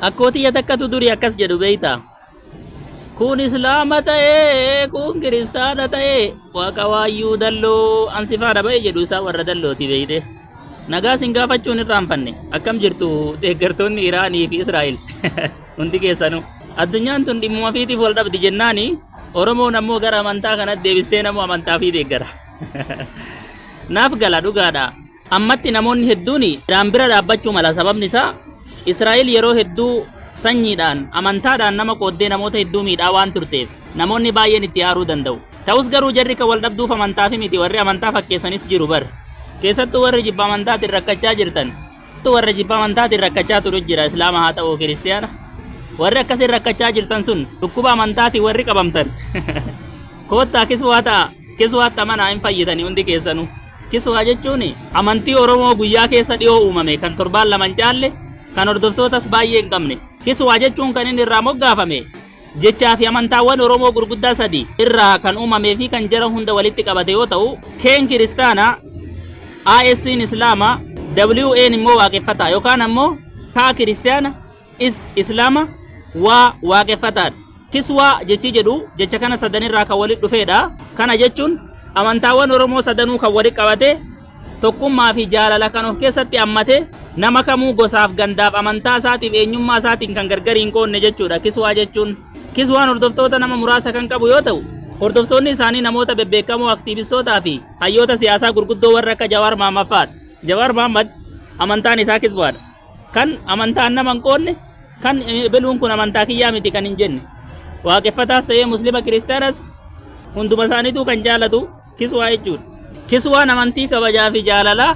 Akkoo tiyya takkatu duri akkas jedhu beeyta. Kun Islaama ta'ee, kun Kiristaana ta'ee, Waaqa waayyuu dalloo an si faana ba'e jedhu isaan warra dallooti beeyte. Nagaa sin gaafachuun irraanfanne. Akkam jirtu deeggartoonni Iraanii fi Israa'el hundi keessanuu. Addunyaan tun dhimmuma fiitiif wal dhabdi jennaani Oromoon ammoo gara amantaa kanatti deebistee namuu amantaa fi deeggara. Naaf gala dhugaadha. Ammatti namoonni hedduun Iraan bira dhaabbachuu mala sababni isaa Israa'el yeroo hedduu sanyiidhaan, amantaadhaan nama qooddee namoota hedduu miidhaa waan turteef namoonni baay'een itti aaruu danda'u. Ta'us garuu jarri kan wal dhabduuf amantaafi miti warri amantaa fakkeessanis jiru bar. Keessattuu warri jibba amantaatiin rakkachaa jirtan. Warra jibba amantaatiin rakkachaa turu jira Islaama haa ta'u Kiristiyaana. Warri akkasiin rakkachaa jirtan sun dhukkuba amantaatiin warri qabamtan. Koottaa kiswaa ta'a. Kiswaatti amanaa hin fayyitanii hundi keessanuu. Kiswaa jechuun amantii Oromoo guyyaa keessa dhiyoo uumame kan torbaan lama hin caalle kan hordoftootas baay'ee hin qabne. Kiswaa jechuun kan inni irraa moggaafame jechaa fi amantaawwan Oromoo gurguddaa sadi irraa kan uumamee fi kan jara hunda walitti qabate yoo ta'u, K'n Kiristaana, IS'n Islaama, WA'n immoo Waaqeffataa yookaan ammoo K Kiristiyaana, Is Islaama, Wa Waaqeffataadha. Kiswaa jechi jedhu jecha kana sadanirraa kan walitti dhufeedha. Kana jechuun amantaawwan Oromoo sadanuu kan walitti qabate, tokkummaa fi jaalala kan of keessatti hammate, nama kamuu gosaaf gandaaf amantaa isaatiif eenyummaa isaatiin kan gargari hin qoodne jechuudha Kiswaa jechuun. Kiswaan hordoftoota nama muraasa kan qabu yoo ta'u, hordoftoonni isaanii namoota bebbeekamoo aktiivistootaa fi hayyoota siyaasaa gurguddoo warra akka Jawaar Mahaammad fa'aadha. Jawaar Mahaammad amantaan isaa Kiswaadha. Kan amantaan nama hin qoodne, kan ebeluun kun amantaa kiyyaa miti kan hin jenne. Waaqeffataas ta'ee Muslima Kiristaanas hunduma isaaniituu kan jaalatu Kiswaa jechuudha. Kiswaan amantii kabajaa fi jaalalaa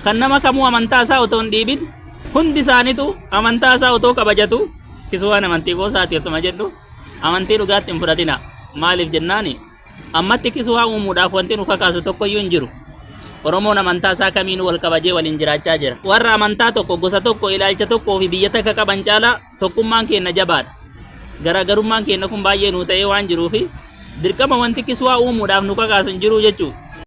kan nama kamuu amantaa isaa otoo hin dhiibin hundi isaaniitu amantaa isaa otoo kabajatu kiswaan amantii qoosaati otuma jedhu amantii dhugaatti hin fudhatina. Maaliif jennaani ammatti kiswaa uumuudhaaf wanti nu kakaasu tokkoyyuu hin jiru. Oromoon amantaa isaa kamiinuu wal kabajee waliin jiraachaa jira. Warra amantaa tokko, gosa tokko, ilaalcha tokkoo fi biyya takka qaban caalaa tokkummaan keenna jabaadha. Garaagarummaan keenna kun baay'ee nuu ta'ee waan jiruufi dirqama wanti kiswaa uumuudhaaf nu kakaasu hin jiru jechuudha.